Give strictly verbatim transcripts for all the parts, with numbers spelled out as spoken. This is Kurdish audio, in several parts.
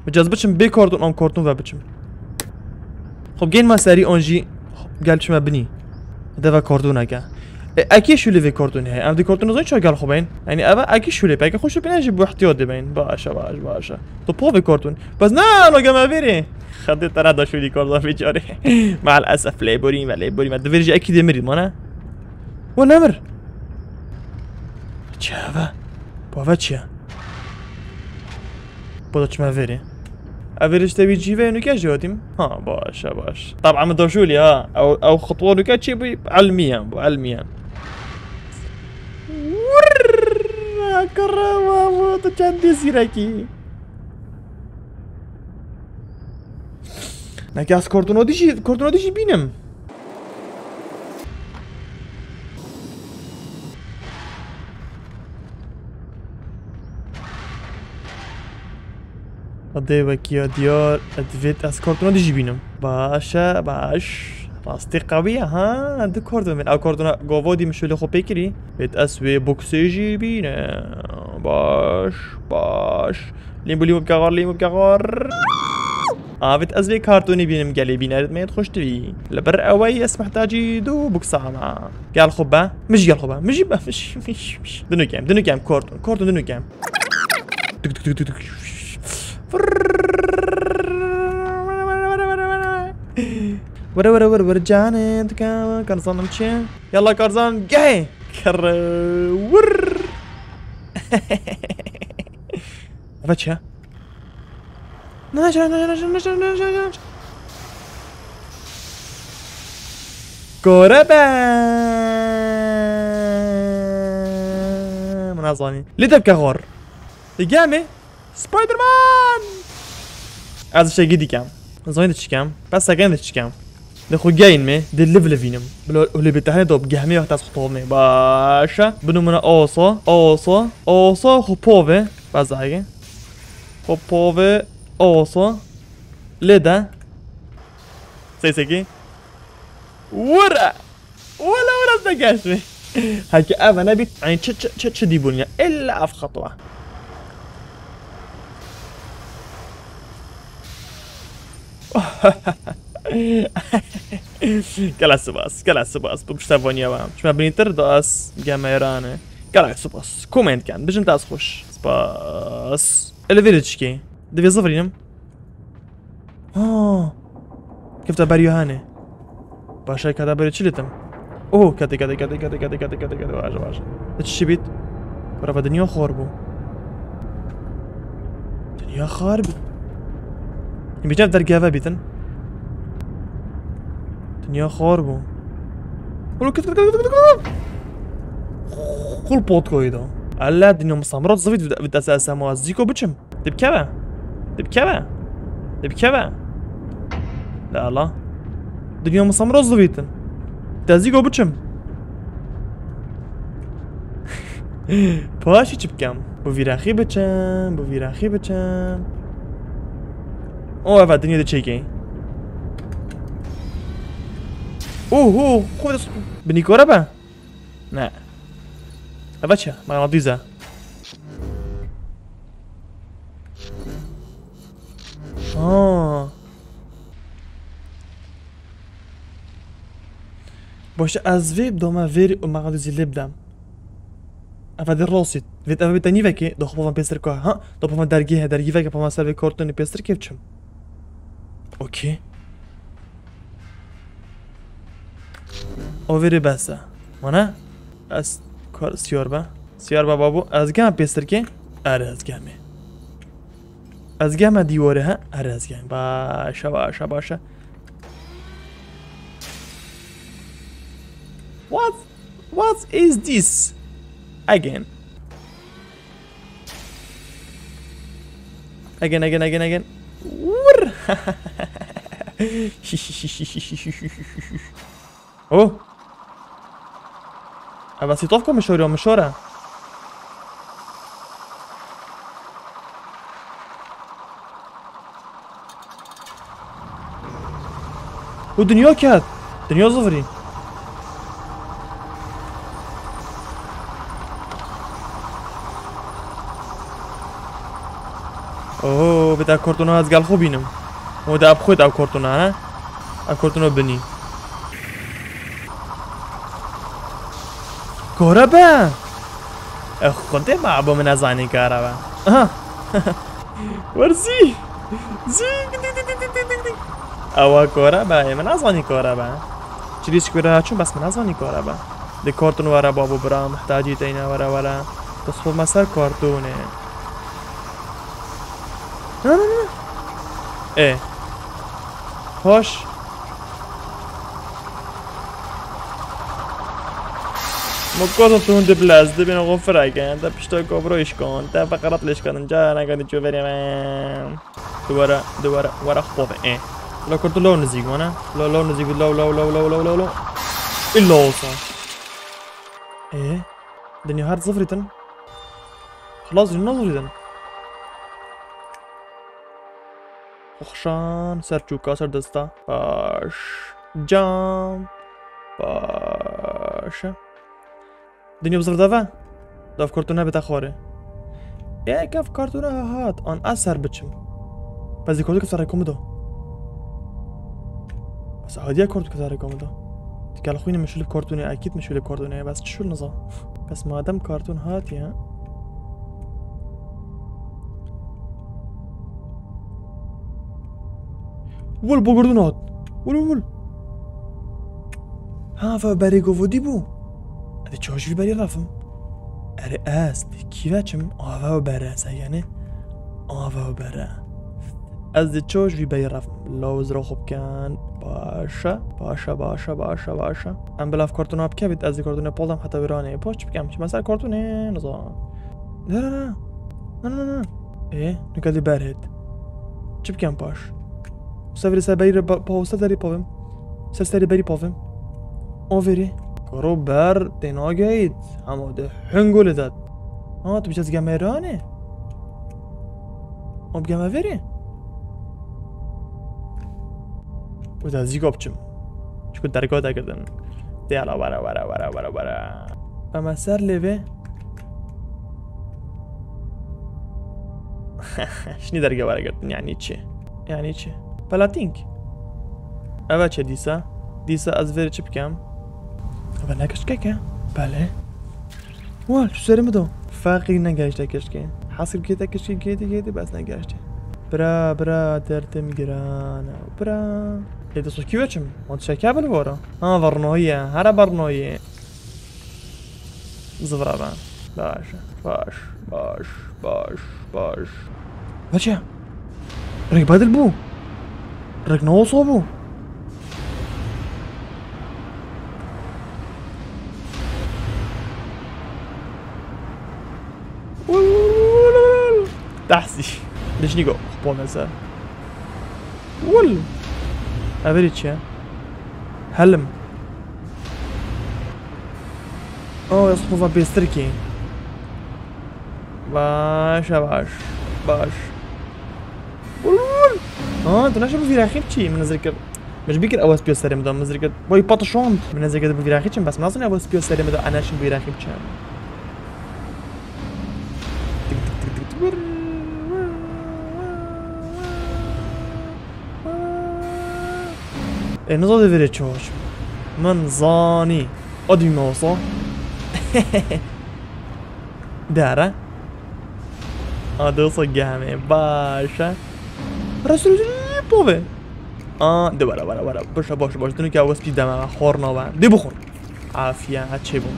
Bi cez biçim bê karton, an karton ve biçim. Xwe gên me serî an jî gel çime binî. Deve kartoneke. E, ekê şûlê vê kartonê heye. Em di kartonê zayî çawa gel xwe bên? Yani eve ekê şûlê peke xwe şûlê pêne jî bu ihtiyat dibeyin. Baş e, baş, baş e. Tu po vê karton. Bes ne, no geme vêrê. Xedê te ne da şûlî karton vê carê. Mal esef lê borî me, lê borî me. Di vêrê jî ekî dê mirî, mane? We nemir. Çi eve? Bu eve çi ye? Bu da çime vêrê. Ev vêrê işte bir cîve nuke jî hatîm. Ha, baş e, baş. Tabi em daşûlî ha. Ew, ew xutwa nuke çi bu? Elmiyen bu, elmiyen. Wurr! Kırma bu, tu çendê zîrekî. Neke ez kartona dijî, kartona dijî bînim. Xwedê wekî ya diyar, divêt ez kartona dijî bînim. Baş e, baş. Rastî qewî ye, ha, du karton bên. Ew kartona gava dî min şûlê xwe pê kirî. Vêt ez wê boksê jî bînim. Baş, baş. Lîmbû, lîmbû bike xwar, lîmbû bike xwar. Avêt ez vê kartonî bînim, gelê bînerit me yêt xweş divî. Li ber ewey ez mihtacî du buksa me. Gel xwe be. Min jî gel xwe be. Min jî be. Min jî, min jî, min jî. Dinûkem, dinûkem karton. Karton dinûkem. Tuk, tuk, tuk, tuk, tuk. Were, were, were, were, canê, tika, Karzanım çi? Yalla Karzan, gel. Kırı, vur. Eve çi ya? Ne, ne, ne, ne, ne, ne, ne, ne, ne, ne, ne. Gore be. Min azanî. Lê te bike xor. Lê gel me. Spider-Man! Ez tiştekî dikem. Zanî diçikem. Bes sekin diçikem. Di xwe geyin me, di liv livînim. Bila hûlê bê tehnê de bi gehmê wexta ez xwe tovme. Baş e. Bi nimûne awsa, awsa, awsa xwe pove. Bazayê. Xwe pove, awsa. Lê de. Seysekî. Were! Wala wala te geş me. Heke ev nebît, yani çi, çi, çi, çi dîbûn ya? Illa ev xetwa. Gela spas, gela spas. Bu piştevaniya we. Çima binîtir da ez gemeyrane. Gela spas. Komment ken. Bijin dest xweş. Spas. Ele vê çikê. Divê zivirînim. Ha. Kefte ber Yohane. Başa kata ber çi letim? Oh, kate, kate, kate, kate, kate, kate, kate, kate, baş, baş. Te çi bît? Brava, dinya xor bû. Dinya xar bî. Him bî dergeve bîtin. Dinya xor bû. Oğlum, kıt, kıt, kıt, kıt, kıt, kıt. Kul potkoydu. Allah, dinya musamrat zıvit vitese sema ziko biçim. Dibkeve. Dibkeve. Dibkeve. La la. Dinya musamra zivîtin. Te zî go biçim. Paşî çi bikem? Bu vîraxî biçim, bu vîraxî biçim. O eva dinya de çekê. Oho, xwe binîkore be. Ne. Eva çi? Mexnatîs e. Ha. Baş e, ez vê bidome vêrî û mexnatîsî lê bidem. Eva de rastî. Vêt eva bê te nîvekê, da xwe pava pêstir ka. Ha? Da pava dergî he, dergî veke pava ser vê kartonê pêstir kê biçim. Okey. O vêrê bes e. Wana? Ez kar siyar be. Siyar be babu. Ez gem pêstir kê. Erê ez gemê. Ez gem dîwarê he. Erê ez gem. Başa, başa, başa. What? What is this? Again. Again, again, again, again. Wurr! Oh! Eva sîtofka mişor ya, mişor e. Û dinya ket. Dinya zivirî. Oho, bê te kartona ez gel xwe bînim. O de ev xwe de ev kartona, he? Ev kartona binî. Kare be! E, xwedê me bo min nezanî kare be. Aha! Werzî! Zî! Ewa kare be, ê min nezanî kare be. Çirî çik were çûn, bes min nezanî kare be. Di karton were babo bira, mihtacî teyne were were. Dest xwe me ser kartonê. Na, na, na. E. Hoş. Mokoto tu hûn dibilez, dibên xwe fireke, te pişta kobro îşkan, te feqerat lêşkanin, ca nagani ço verê me. Dubare, dubare, were xwe pove, e. Lo kurtu lo nizîk mana. Lo, lo nizîk, lo, lo, lo. Illa olsa. E. Dinya her zifritin. Xlas, dinya zifritin. Xweşan, ser çûka, ser desta. Baş. Cam. Baş. Dinya bizir deve. Dev kartûn nebête xwarê. Ê, kev kartûna hat. An ez ser biçim. Pezî kartû kev ser rêko min do. Ez hadiye kartû kev ser rêko min do. Dikel xwîne min şûlî kartûnê, ekîd min şûlî kartûnê. Bes çi şûl niza. Bes madem kartûn hatiye. Wil bogurdun hat. Wil, wil, wil. Ha, ve berê govodî bû. Hadi çaş vî berî rafim. Erê ez, di kî ve çim? Ava û bere, se yani? Ava û bere. Ez di çaş vî berî rafim. Lawz ra xwe bikin. Başa, başa, başa, başa, başa. Em bi lav kartona bikevit, ez di kartona paldam heta wêranê. Paş çi bikem? Çi mesela kartonê? Nizanim. Ne, ne, ne. Na, na, na, na. Ê, nika dê berhêt. Çi bikem paş? Usa verê ser berî re pa-, pa usa derî pavim. Ser serî berî pavim. O verî. Karo ber tê nageyît. Hema de hingolê dat. Ha, tu bicez gemeranê. O bigeme verî. Û da zî gop çim. Çiku dergo de girdin. Dê ala were, were, were, were, were. Ema ser lê vê. Şinî derge were girtin, yani çi? Yani çi? Pelating. Eve çi dîsa? Dîsa ez vêrê çi bikem? Eve ne kişkeke? Belê. Wa, tu serê min do. Feqî negehişte kişkê. Hesir kê te kişkê gêdî gêdî bes negehişte. Bira, bira, derdim giran e. Bira. Ê, destokî veçim. Wan tişeke bil vora. Ha, vernoyî ye. Here bernoyî. Zivra ben. Baş, baş, baş, baş, baş. Veçe. Rek bedil bû. Rek ne olsa bû. Tahsî. Dişnî go. Xpo meze. Wul. Evirî çi ye? Helim. O, ez xwe va bêstir kê. Baş, e, baş. Baş. Wul, wul, wul. Ha, tu neşe bi vîra xîp çi? Min ez kir. Min ji bîkir ew ez piyo serê min da, min zirket. Boy patişond. Min ez kir bi vîra xîp çim, bes min nasin ew ez piyo serê min da, ana şim bi vîra xîp çim. Tik, tik, tik, tik, tik. E, niza de vire çoş. Min zanî. O dî me olsa. Dere. A, de olsa gehme. Başa. Resul pove. A, de were, were, were. Başa, başa, başa. Dinu ki awes pî deme. Xor nawe. De bixun. Afiye, ha çê bû.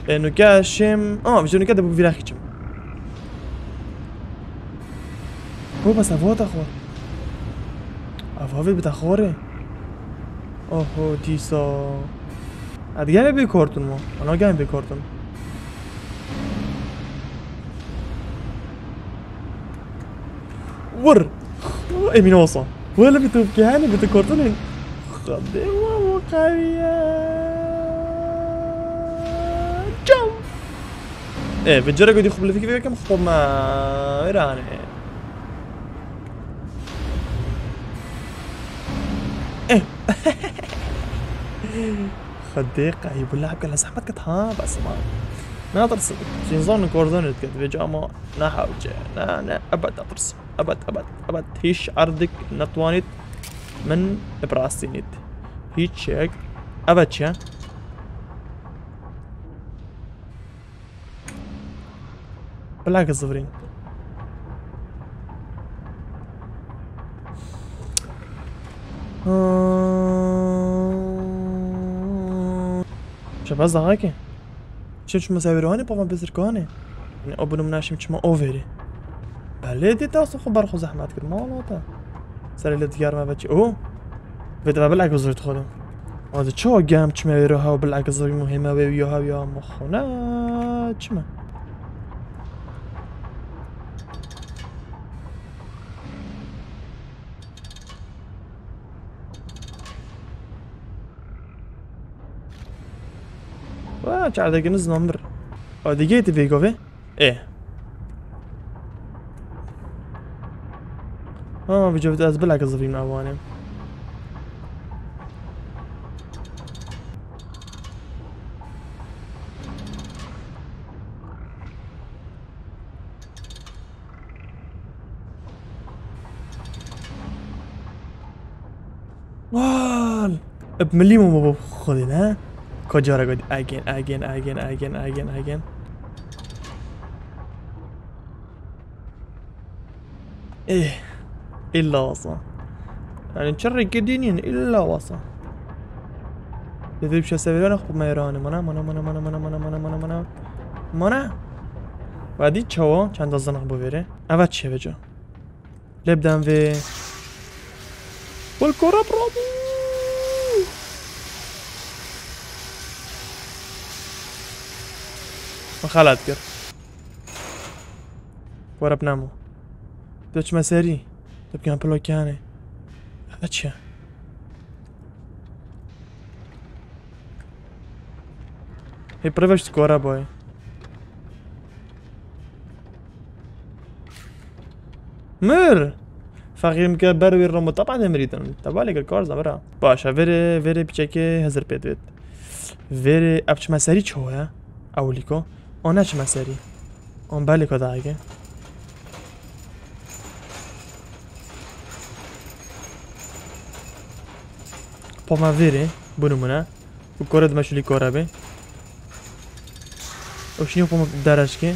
E, nuke şêm. A, vîjê nuke de bu vîra xîçim. Bu bes ev te xor. Ev avê bide xorê. Oho, dîsa. Hadi gel bir kortun mu? Ana gel bir kortun. Vur. Emin olsa. Wele bir top yani bir de kortun. Xwedê wa wa qewiye. Cam. E, ve cere godi xubli fikir kem xubma. Verane. Eh. Xwedê qeybula bike le zehmet ket ha, bes ma. Natirsin. Şînzon kordonet ket. Vêca ma ne hewce. Ne, ne. Ebed natirsin. Ebed, ebed, ebed. Hiç erdik netwanit min biprastînit. Hiç yek. Ebed çi? Bilek zivirîn. Çe bes daha ki? Çim çima sevirî hanê papa bezirkanê. Yani o bunun naşim çima o veri. Belê dê te xwe ber xwe zehmet kir. Mala te. Serê lê diyar me veçî. O. Vê te bilek zivirî xwe. Hadi çawa gem çime wê roha û bilek zirî muhîme wê ya hev ya muxuna çime? Wa çardekiniz nomir. O digê ti vê govê? Ê. Ha, vî cevdet ez bilek zivîm ewanê. Wal! Eb milî mo baba xwedê ne? Ka cara got again, again, again, again, again, again. Eh, illa wasa. Yani çi rêkê dînîn illa wasa. Dede bir şey seviyor, ah, bu meyranı. Mana, mana, mana. Mana. Ve di çawa, çanda zınık bu veri. Evet, çevece. Lebden ve. Wal kora bravo. Xelat kir. Wara bnamo. Döçme serî. Dibkan pilokane. Ev çi? Hê prevej tu kora boy. Mir! Feqîr mike ber wî ramo. Taban de mirîtin. Tebalê kir kar zabira. Baş e, verê, verê piçekê hizir pê divêt. Verê ev çime serî ço ye? Ewlîko. O ne çime serî. On belê ko dayege. Poma verê, bu nimune. Bu kore dime şulî kore be. O şinî poma dereşke.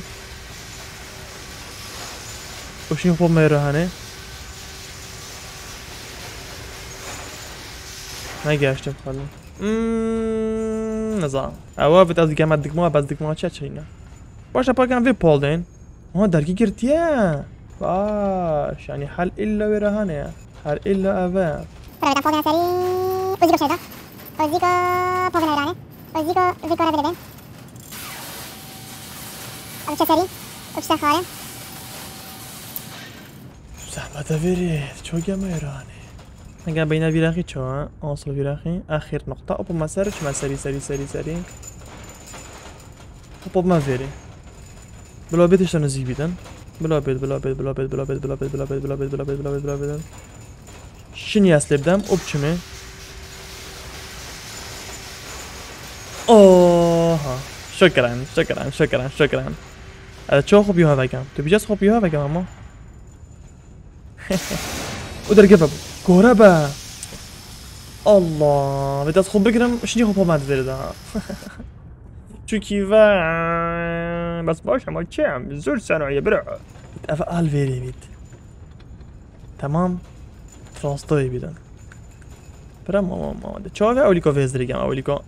O şinî poma erahane. Ne geçtim falan. Hmm, ne zaman? Ewa vit ez dikeme dikma, bes dikma çe çeyne. Başa pakan vê pol deyin. Aha, dergî girtiye. Baş, yani hal illa wê re hane ya. Hal illa eve. Pira vêta pol dene serî. Ozîko şêda. Ozîko pol dene rane. Ozîko vê kara vê ben. Ev çe serî. Ev çe xare. Zehmete verê. Çok yama rane. Ege beyne vîraxî çawa? Asıl vîraxî. Axir nokta. Opo ma ser, çima serî, serî, serî, serî. Opo ma verê. Bila bê tişta nizî bîtin. Bila bê, bila bê, bila bê, bila bê. Şinî ez lê bidem, op çimê. Oha. Şükran, şükran, şükran, şükran. Ez çawa xwe biyo hevekem? Tu bicez xwe biyo hevekem ama. O derge be. Kore be. Allah. Ve dest xwe bigirim, şinî xwe poma divêre daha. Çünkü ve bes baş ama çem. Zor sanayi bira. Ev al verê bit. Tamam. Transtoyê bidin. Bira mama mama de. Çawa ve ewlîko vêzdirî gem ewlîko.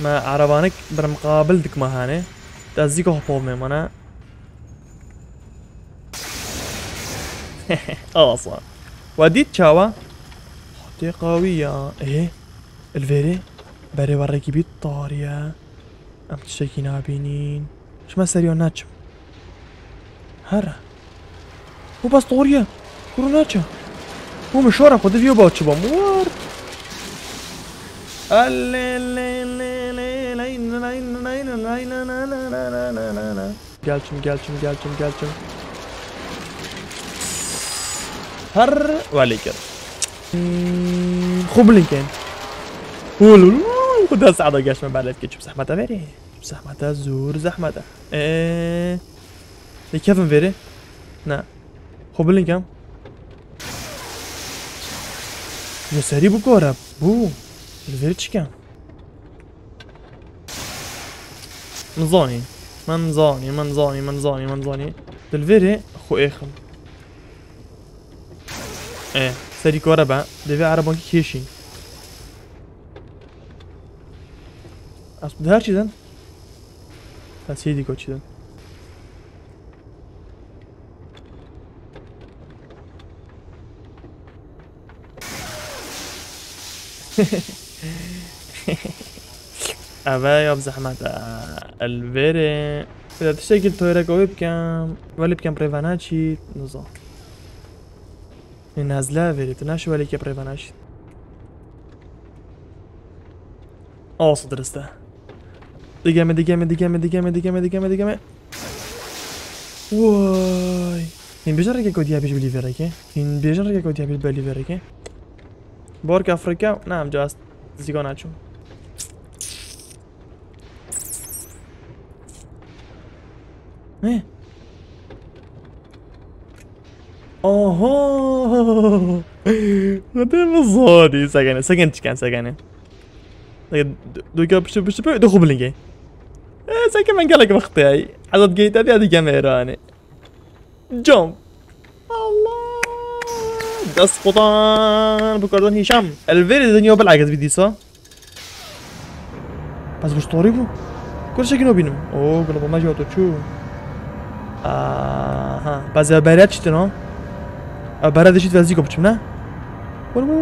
Me erevanik bir muqabil dikme hane. Te zî goh pov me mana. Awasa. We dît çawa? Tê qawî ya. Ê, li vêrê berê we rekî bît tariye. Em tiştekî nabînîn. Çima seriya naçim? Here. Bu bas doğruya. Kuru naçe. Bu mu şora xwe diviyo ba çi bam. War. Gelçim, gelçim, gelçim, gelçim. Her welê kir. Xwe bilinkên. Hul, hul, hul, xwe dest ada geş me berlevkê çi bi zehmete verê. Çi bi zehmete, zor zehmete. Ee, lê kevin verê. Ne. Xwe bilinkem. Ya serî bû kore. Bû. Li verê çikem. Min zanî. Min zanî, min zanî, min zanî, min zanî. Dilvêrê xwe êxim. Ê, serî kore be. Divê erebankî kêşî. Ez di her çî din. Ez hêdî ko çî din. Eve ya bi zehmet e. El verê. Ya tiştekî li toyreka wê bikem. Welê bikem rêve neçît. Niza. Ê nezle verê. Tu neşi welê ke rêve neçît. Olsun dirist e. Digeme, digeme, digeme, digeme, digeme, digeme, digeme. Vay. Hîn bêjin rêkek odiya bêj bilî vereke. Hîn bêjin rêkek odiya bêj belî vereke. Bork Afrika. Ne, em cihaz zîka naçû. Ne? Aha! Xwedê min zor dî, sekene, seken çiken, sekene. Seken, du-, duka pişti, pişti, pişti, du xwe bilingê. E, seken men gelek wextê ay. Azad geyte diye dike mêrane. Jump. Allah! Dest qutan, bu kardan Hişam. El verê dinya bilagez bidîsa. Ez bu story bû. Kur çekî nabînim. Oo, gula bomba jî oto çû. Aha. Baz ya bere çitin o. A bere de çit vezî kopçum ne? Kur bu.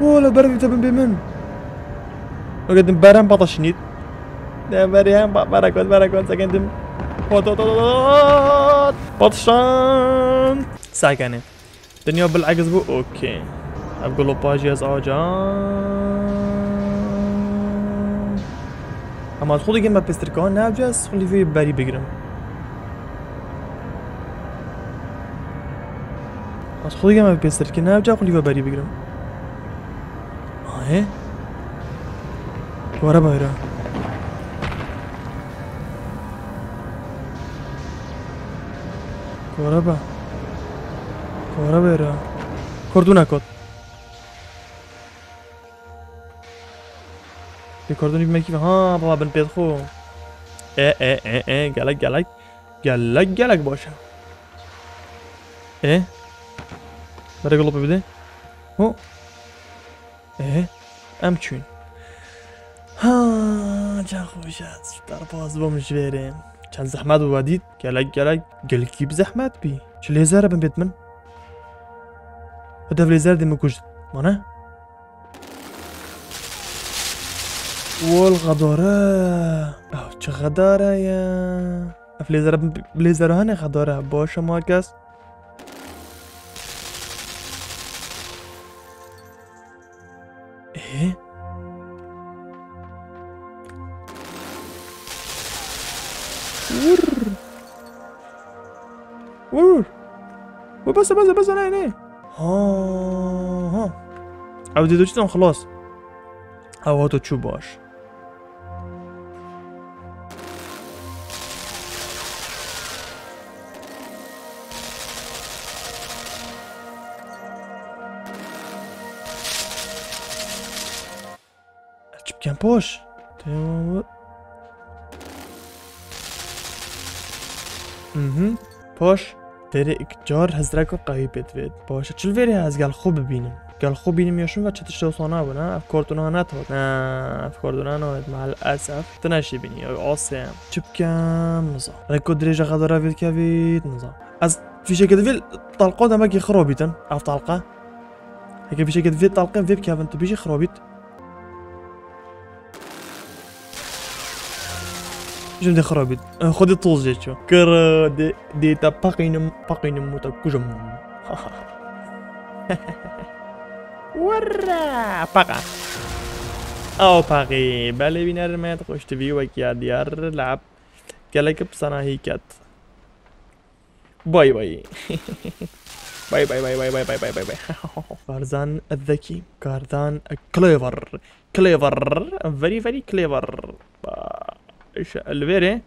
Ola bere vite bin bê min. Öyle bere bata şinit. Ne bere hem bere kot bere kot sekendim. Hot hot hot hot. Patışan. Sakene. Dinya bil'egiz bû, okey. Ev gulopajî ez aca. Ama ez xwe digê me pêstirka, ne evca ez xwe lîvê berî bigirim. Ez xwe digê me pêstirkî, ne evca xwe lîvê berî bigirim. Ahê. Kore bayra. Kore ba. Kore bayra. Korduna kot. Bir kordun bir mekî. Ha, baba bin pêt xo. E, e, e, e, gelek, gelek. Gelek, gelek baş e. E? Bere gulopê bide. Ho. Ehe, em çûn. Ha, can xweş e, derbas bûm ji vêrê. Çend zehmet bû we dît, gelek, gelek, gelkî bi zehmet bî. Çi lêzer e bin bêt min. Hedef lêzer dê min kuşt. Mane? Wol xedare. Ew çi xedare ye? Ev lêzer, lêzer hane xedare. Baş e, ma kes. Ee? Vur. Vur. Vur, basa, basa, basa, ne, ne? Ha, ha. Ew dê doçtan xelas. Ew hato çû baş. Çi bikem poş? Te-, mhm. Poş. Derê ik car hezreko qewî pê divêt. Poş. Çil verê ez gel xwe bibînim. Gel xwe bînim ya şin ve çi tişt wisa nabin, ha? Ev kordona netot. Ne, ev kordona nabin. Maalesef. Tu neşî bînî. Ew asê. Çi bikem? Niza. Reko dirêje xedara vê dikevît. Niza. Ez fîşeke divê talqa demekî xirobîtin. Ev talqa. Heke fîşeke divê talqê vê bikevin, tu bêjî xirobît. Jim de xirabît. Xwedê toz jê ço. Kir de, de te paqînim, paqînim û te kujim. Werre, paqa. Ew paqî. Belê bîner me, xweş tivî wek ya diyar lab. Gelek bi sana hî ket. Bay bay. Bay bay bay bay bay bay bay bay bay. Karzan zeki. Karzan clever. Clever. Very very clever. Ba, işte, li vêrê